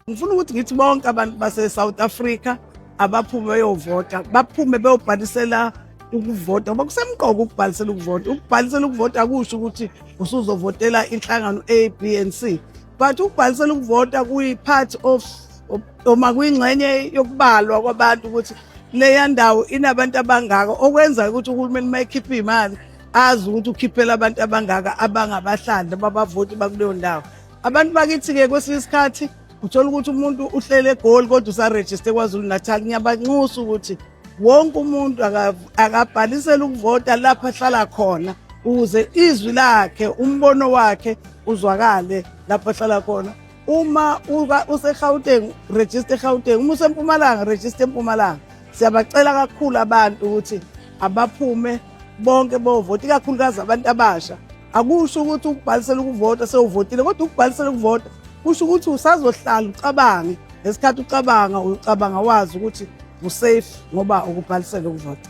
Ngifuna ukuthi ngithi bonke abantu base-South Africa abaphume beyovota, baphume beyobhalisela ukuvota, ngoba kusemqoka ukubhalisela ukuvota. Ukubhalisela ukuvota akusho ukuthi usuzovotela inhlangano A, B and C, but ukubhalisela ukuvota kuyi-part of noma kuyingxenye yokubalwa kwabantu ukuthi leya ndawo inabantu abangaka, okwenza ukuthi uhulumeni uma ekhipha iy'mali azi ukuthi ukhiphela abantu abangaka abangabahlali noma abavoti bakuleyo ndawo. Abantu bakithi-ke kwesinye isikhathi uthola ukuthi umuntu uhlele eGoli kodwa usarejiste KwaZulu Natal. Ngiyabanxusa ukuthi wonke umuntu akabhalisele ukuvota lapho ahlala khona ukuze izwi lakhe, umbono wakhe uzwakale lapho ahlala khona. Uma useGauteng, register eGauteng. Uma useMpumalanga, register eMpumalanga. Siyabacela kakhulu abantu ukuthi abaphume bonke bovota, ikakhulukazi abantu abasha. Akusho ukuthi ukubhalisela ukuvota sewuvotile, kodwa ukubhalisela ukuvota kusho ukuthi usazohlala ucabange. Ngesikhathi ucabanga, ucabanga wazi ukuthi usafe ngoba ukubhalisela ukuvota.